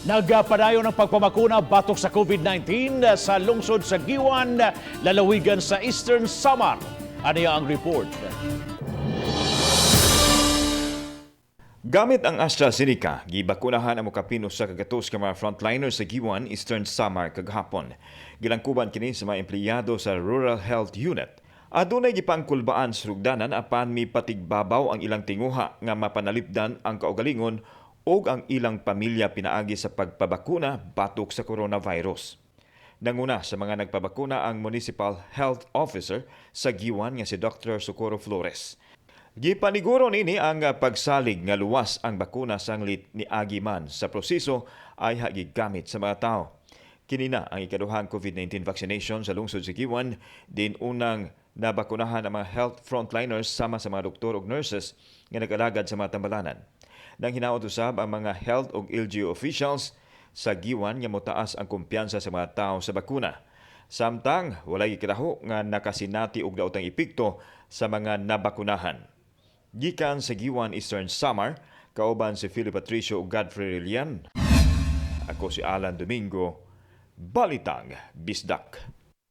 Nagpadayon ang pagpamakuna batok sa COVID-19 sa lungsod sa Guiuan, lalawigan sa Eastern Samar. Aniya ang report. Gamit ang AstraZeneca, gibakunahan ang mokapin 100 ka mga frontliners sa Guiuan, Eastern Samar kagahapon. Gilangkuban kini sa mga empleyado sa Rural Health Unit. Adunay gipangkulbaan sa sugdanan apan mipatigbabaw ang ilang tinguha nga mapanalipdan ang kaugalingon ug ang ilang pamilya pinaagi sa pagpabakuna batok sa coronavirus. Nanguna sa mga nagpabakuna ang Municipal Health Officer sa Guiuan nga si Dr. Socorro Flores. Gipaniguro nini ang pagsalig nga luwas ang bakuna sanglit niagi man sa proseso ay gigamit sa mga tao. Kini na ang ikaduhang COVID-19 vaccination sa lungsod sa Guiuan, din unang nabakunahan ang mga health frontliners sama sa mga doktor ug nurses nga nag-alagad sa mga tambalanan. Nang hinaot usab ang mga health ug LGU officials sa Guiuan nga motaas ang kumpiyansa sa mga tao sa bakuna. Samtang walay gikadaho nga nakasinati og daotang epekto sa mga nabakunahan. Gikan sa Guiuan, Eastern Samar, kauban si Philip Patricio ug Godfrey Relian. Ako si Alan Domingo, Balitang Bisdak.